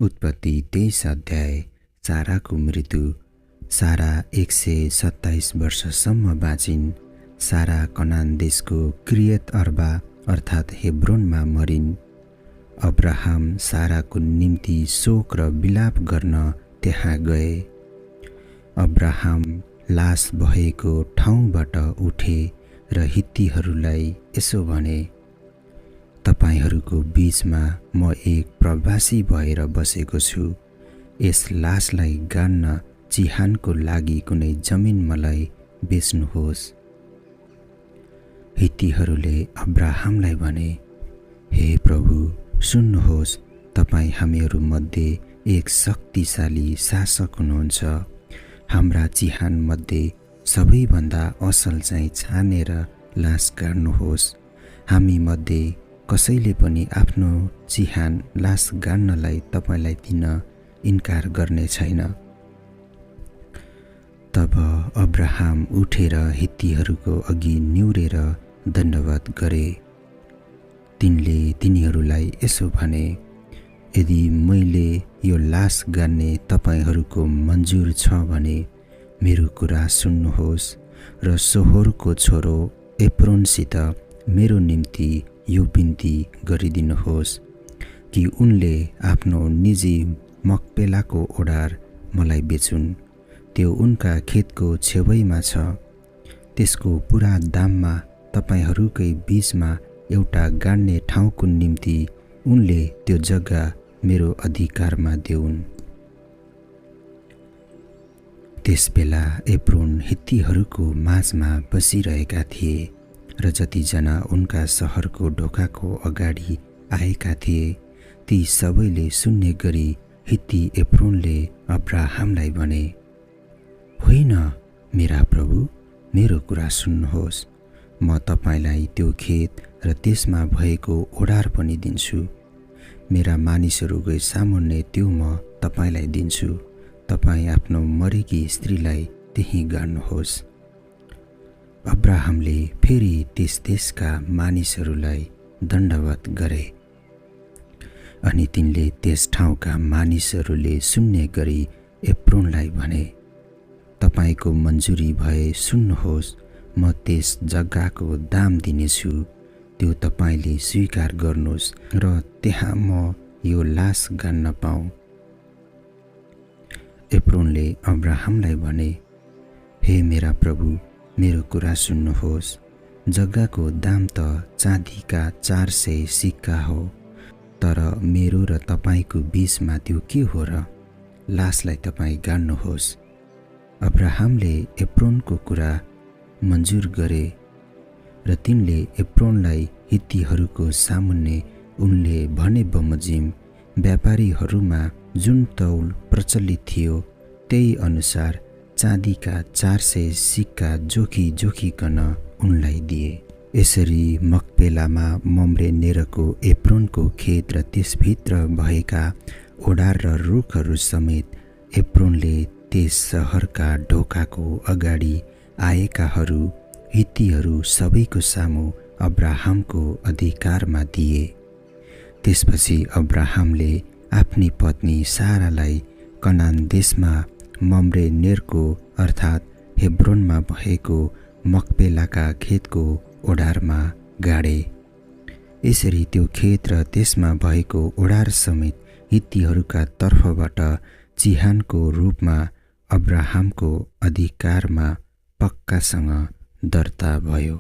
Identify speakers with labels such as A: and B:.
A: उत्पत्ति 23 अध्याय। साराको मृत्यु। सारा 127 वर्षसम्म बाँचिन्। सारा कनान देशको किरियत अर्बा अर्थात् हेब्रोनमा मरिन्। अब्राहम साराको निम्ति शोक र विलाप गर्न त्यहाँ गए। अब्राहम लास भएको ठाउँबाट उठे र हित्तीहरूलाई यसो भने, तपाईहरूको बीचमा म एक प्रवासी भएर बसेको छु। यस लासलाई गाड्न चिहानको लागि कुनै जमिन मलाई बेच्नुहोस्। हित्तीहरूले अब्राहमलाई भने, हे प्रभु, सुन्नुहोस्, तपाईँ हामीहरूमध्ये एक शक्तिशाली शासक हुनुहुन्छ। हाम्रा चिहानमध्ये सबैभन्दा असल चाहिँ छानेर लास गाड्नुहोस्। हामी मध्ये कसैले पनि आफ्नो चिहान लास गाड्नलाई तपाईँलाई दिन इन्कार गर्ने छैन। तब अब्राहम उठेर हित्तीहरूको अघि निहुरेर दण्डवत गरे। तिनले तिनीहरूलाई यसो भने, यदि मैले यो लास गाड्ने तपाईँहरूको मन्जुर छ भने मेरो कुरा सुन्नुहोस् र सोहोरको छोरो एप्रोनसित मेरो निम्ति यो बिन्ती गरिदिनुहोस् कि उनले आफ्नो निजी मक्पेलाको ओडार मलाई बेचुन्। त्यो उनका खेतको छेउैमा छ। त्यसको पुरा दाममा तपाईहरूकै बीचमा एउटा गाड्ने ठाउँको निम्ति उनले त्यो जग्गा मेरो अधिकारमा देऊन्। त्यसबेला एप्रोन हित्तीहरूको माझमा बसिरहेका थिए र जतिजना उनका सहरको ढोकाको अगाडि आएका थिए ती सबैले सुन्ने गरी हित्ती एप्रोनले अब्राहमलाई भने, होइन मेरा प्रभु, मेरो कुरा सुन्नुहोस्। म तपाईँलाई त्यो खेत र त्यसमा भएको ओडार पनि दिन्छु। मेरा मानिसहरूको सामुन्ने त्यो म तपाईँलाई दिन्छु। तपाईँ आफ्नो मरेकी स्त्रीलाई त्यहीँ गाड्नुहोस्। अब्राहमले फेरि त्यस देशका मानिसहरूलाई दण्डवत गरे। अनि तिनले त्यस ठाउँका मानिसहरूले सुन्ने गरी एप्रोनलाई भने, तपाईँको मन्जुरी भए सुन्नुहोस्, म त्यस जग्गाको दाम दिनेछु। त्यो तपाईँले स्वीकार गर्नुहोस् र त्यहाँ म यो लास गाड्न पाऊँ। एप्रोनले अब्राहमलाई भने, हे मेरा प्रभु, मेरो कुरा सुन्नुहोस्। जग्गाको दाम त चाँदीका 400 सिक्का हो, तर मेरो र तपाईँको बीचमा त्यो के हो र? लासलाई तपाईँ गाड्नुहोस्। अब्राहमले एप्रोनको कुरा मन्जुर गरे र तिनले एप्रोनलाई हित्तीहरूको सामुन्ने उनले भने बमोजिम व्यापारीहरूमा जुन तौल प्रचलित थियो त्यही अनुसार चाँदीका 400 सिक्का जोखी जोखिकन उनलाई दिए। यसरी मक्पेलामा मम्रे नेरको एप्रोनको खेत र त्यसभित्र भएका ओडार र रुखहरू समेत एप्रोनले त्यस सहरका ढोकाको अगाडि आएकाहरू हित्तीहरू सबैको सामु अब्राहमको अधिकारमा दिए। त्यसपछि अब्राहमले आफ्नी पत्नी सारालाई कनान देशमा मम्रे नेरको अर्थात् हेब्रोनमा भएको मक्पेलाका खेतको ओडारमा गाडे। यसरी त्यो खेत र त्यसमा भएको ओडार समेत हित्तीहरूका तर्फबाट चिहानको रूपमा अब्राहमको अधिकारमा पक्कासँग दर्ता भयो।